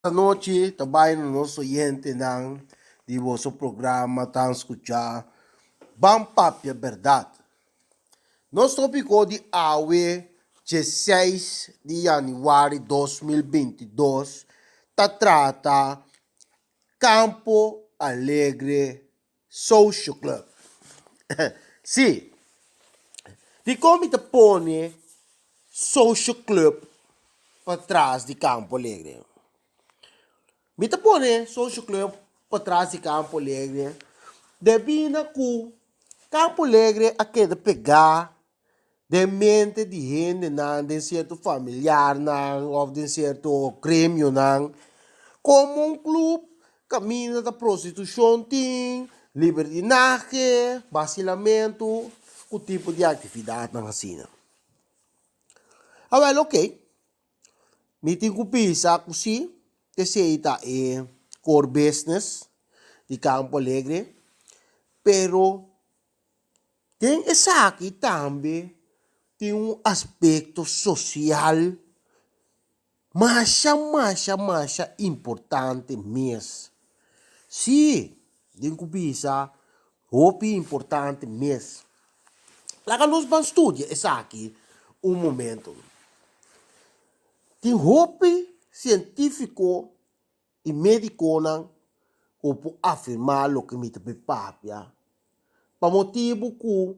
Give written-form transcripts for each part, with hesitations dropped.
Anochi ta bai na nos oyentenan di boso programa tan skuchá Ban Papia Bèrdat. Nos tópiko di awe dieseis di yanüari 2022 ta trata Campo Alegre Social Club. Sí, dikon mi ta pone Social Club patras di Campo Alegre? Mi ta pone Social Club patras di Campo Alegre debí na ku Campo Alegre a keda pegá den mente di hendenan, den sierto familiarnan òf den sierto gremionan komo un klup kaminda ta prostitushon tin, libertinahe, basilamentu ku tipo di aktividatnan asina. Awèl okey, mi tin ku bisa ku si esei ta e core business di Campo Alegre, pero Den esaki tambe tin un aspekto sosial masha masha masha importante mes. Sí, den ku bisa hopi importante mes. Laga nos ban studia esaki un momento. Tin hopi sientífiko i médikonan ku por afirmá loke mi ta bai papia, pa motibu ku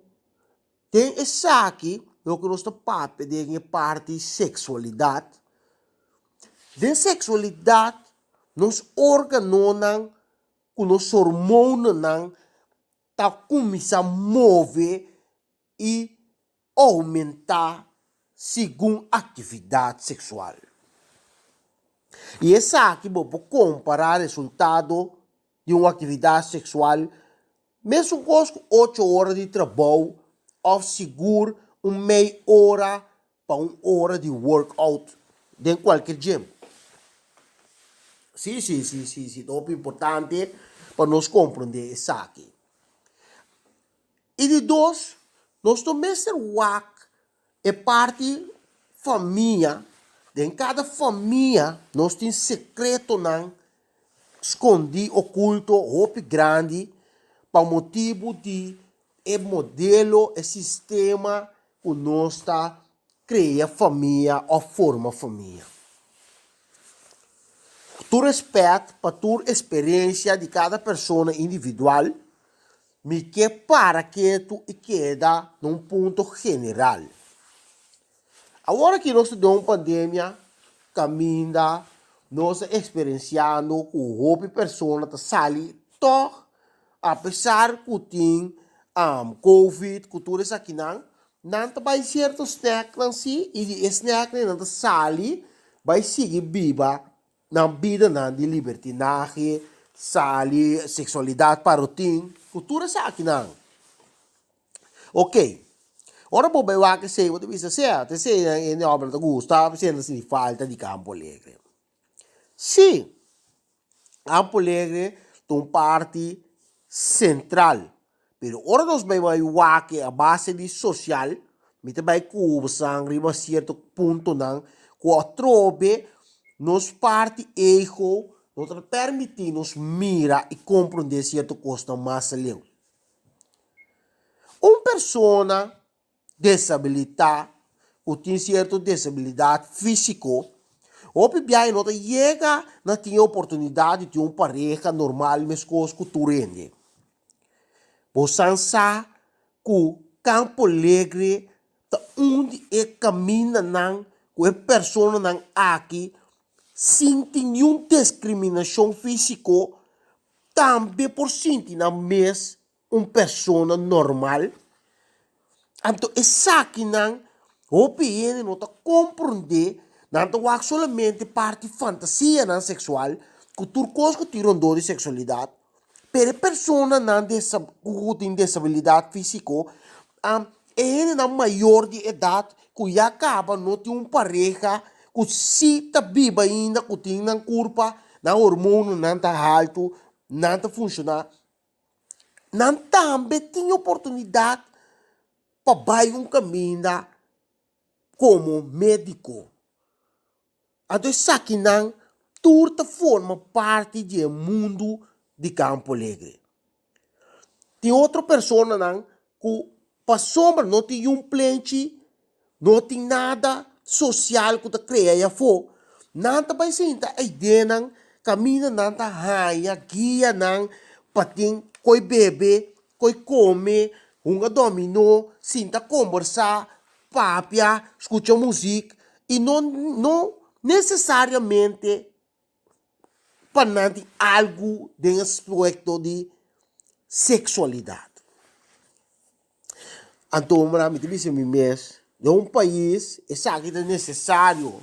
den esaki loke nos ta papia den e parti seksualidat, den seksualidat nos órganonan ku nos hormonanan ta kuminsá move i oumentá segun aktividat seksual. I esaki bo por kompará resultado di un aktividat seksual mesun kos ku ocho ora di trabou òf sigur un mei ora pa un ora di workout den kualker gym. Sí, sí, sí, sí, sí, ta hopi importante pa nos komprondé esaki. I di dos, nos no mester wak e parti famia. Den kada famia nos tin sekretonan skondí, okulto, hopi grandi pa motibu di e modelo, e sistema ku nos ta krea famia òf forma famia. Tur rèspèt pa tur eksperensia di kada persona individual, Mi ke para ketu i keda na un punto general. Awor aki nos ta den un pandemia kaminda nos ta eksperensiando ku hopi persona ta sali tòg apesar ku tin covid ku tur esakinan, nan ta bai sierto snèknan si i di e snèknan nan ta sali bai sigui biba Nan bidanan di libertinahe, sali, seksualidat parotin, ku tur esakinan. Oke, ora bo bai wak esei bo ta bisa, sea, ta esei nan hende hòmber ta gusta, esei nan ta sinti falta di Campo Alegre. Sí, Campo Alegre ta un parti sentral Pero ora nos bai bai wak a base di sosial, mi ta bai kubasan riba sierto puntonan ku atrobe nos parti ego no ta permití nos mira i komprondé sierto kosnan mas aleu. Un persona desabilitá ku tin sierto desabilidat físiko, hopi biaha e no ta yega na tin e oportunidat di tin un pareha normal meskos ku tur hende. Bo san sa ku Campo Alegre ta un di e kamindanan ku e personanan aki sin tin niun diskriminashon físiko tambe por sinti nan mes un persona normal. Anto esakinan hopi hende no ta komprondé, nan ta wak solamente parti fantasianan seksual ku tur kos ku tin rondó di seksualidat, pero e personanan ku tin desabilidat físiko, e hendenan mayor di edat ku ya kaba no tin un pareha ku si ta biba ainda ku tin nan kurpa, nan hormononan ta haltu, nan ta funshoná. Nan tambe tin oportunidat pa bai un kaminda komo médiko. Anto esakinan tur ta forma parti di e mundu di Campo Alegre. Tin otro personanan ku pasobra no tin yun plenchi, no tin nada sosial ku ta krea ei afó, nan ta bai sinta eidenan kaminda nan ta haña guianan pa tin koi bebe, koi kome, hunga dominó, sinta kombersá, papia, skucha muzik i no no nesesariamente pa nan tin algu den aspecto di sexualidad. Anto mira mi ta bisa mi mes, den un pais esaki ta necesario,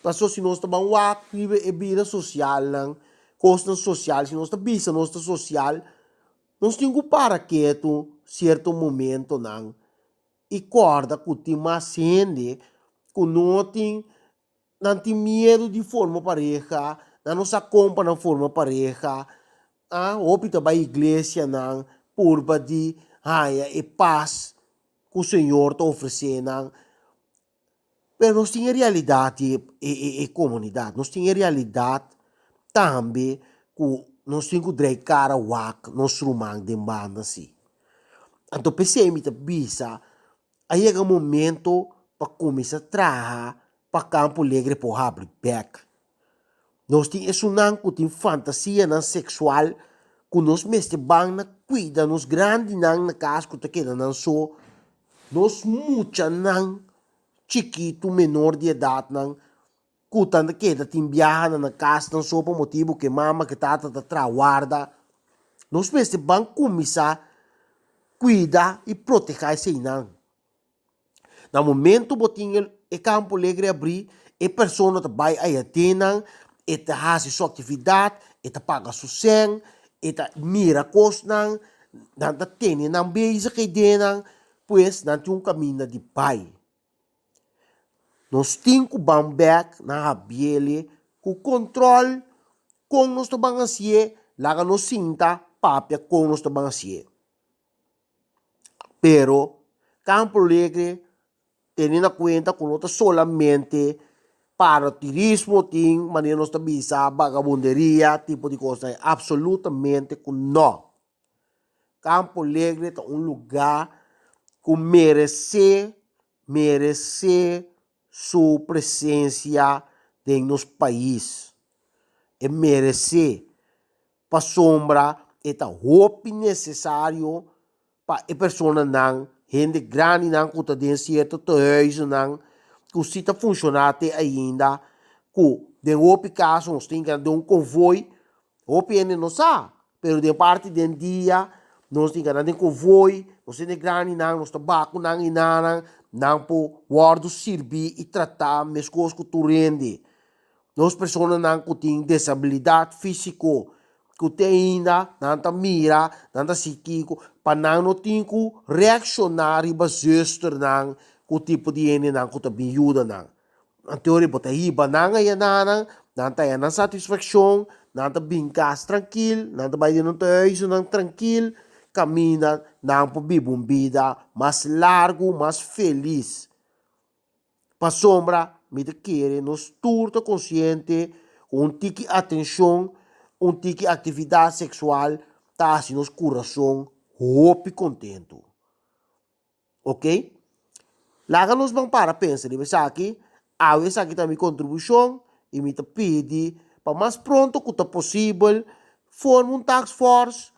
pasobra si nos ta ban wak riba e bida socialnan, cosnan social, si nos ta bisa nos ta social, nos tin cu para ketu cierto momentonan y corda cu tin mas hende cu no tin Nan tin miedu di forma pareha, nan no sa kon pa nan forma pareha. Ah, hopi ta bai iglesianan purba di haña e pas ku Señor ta ofresé nan. Pero nos tin e realidat di e komunidat, nos tin e realidat tambe ku nos tin ku drei kara wak nos ruman den banda si. Anto p'esei mi ta bisa A yega momento pa kuminsá traha pa Campo Alegre por habri bèk. Nos tin esunnan ku tin fantasianan seksual ku nos mester ban na kuida nos grandinan na kas ku ta keda nan so, nos muchanan chikitu menor di edatnan ku ta keda tin biaha na nan kasnan so pa motibu ku e mama ku e tata ta traha warda. Nos mester ban kuminsá kuida i protehá eseinan. Na momentu bo tin e Campo Alegre abrí, e persona ta bai aya den nan, e ta hasi su aktividat, e ta paga su sèn, e ta mira kosnan, nan ta tene nan bezig ei den nan, pues nan tin un kaminda di bai. Nos tin ku ban bèk na Habiele ku kontròl kon nos ta ban hasié, laga nos sinta papia kon nos ta ban hasié. Pero Campo Alegre tene na kuenta ku no ta solamente para turismo tin manera nos ta bisa bagabunderia tipo di kosnan, absolutamente ku nò. Campo Alegre ta un lugá ku meresé, meresé su presensia den nos pais. E meresé pasobra e ta hopi nesesario pa e personanan, hende grandinan ku ta den sierto tehuizennan ku si ta funshoná te ainda, ku den hopi kaso nos tin ke den un konvoi. Hopi hende no sa, pero den parti den dia nos tin gana den konvoi, nos hende grandinan, nos ta baha ku nan i nannan, nan por wòrdu sirbí i tratá meskos ku tur hende. Nos personanan ku tin desabilidat físiko, ku te ainda nan ta mira, nan ta sinti ku pa nan no tin ku reakshoná riba zùsternan ku tipo di hendenan ku ta bin yuda nan. Anto ora bo ta hiba nan a yananan, nan ta haña nan satisfakshon, nan ta bin kas trankil, nan ta bai den nan tehuizennan trankil, kaminda nan por biba un bida mas largu, mas felis. Pasobra mi ta kere nos tur ta konsiente ku un tiki atenshon, un tiki aktividat seksual ta hasi nos kurason hopi kontentu. Ok. Laga nos ban para pensa riba esaki. Awe esaki ta mi kontribushon i mi ta pidi pa mas pronto ku ta posibel forma un task force,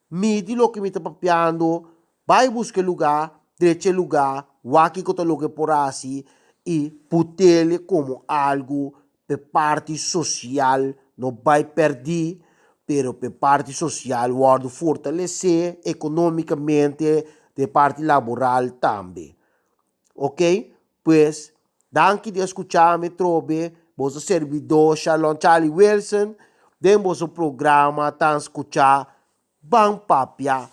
midi loke mi ta papiando, bai buska e lugá, drecha e lugá, wak kiko ta loke por hasi i put'el komo algu p'e parti sosial no bai pèrdí, pero p'e parti sosial wòrdu fortalesé ekonómikamente, den parti laboral tambe. Oke, pues danki di a skucha mi trobe, boso serbidó Shalon Charlie Wilson den boso programa tan skuchá Ban Papia.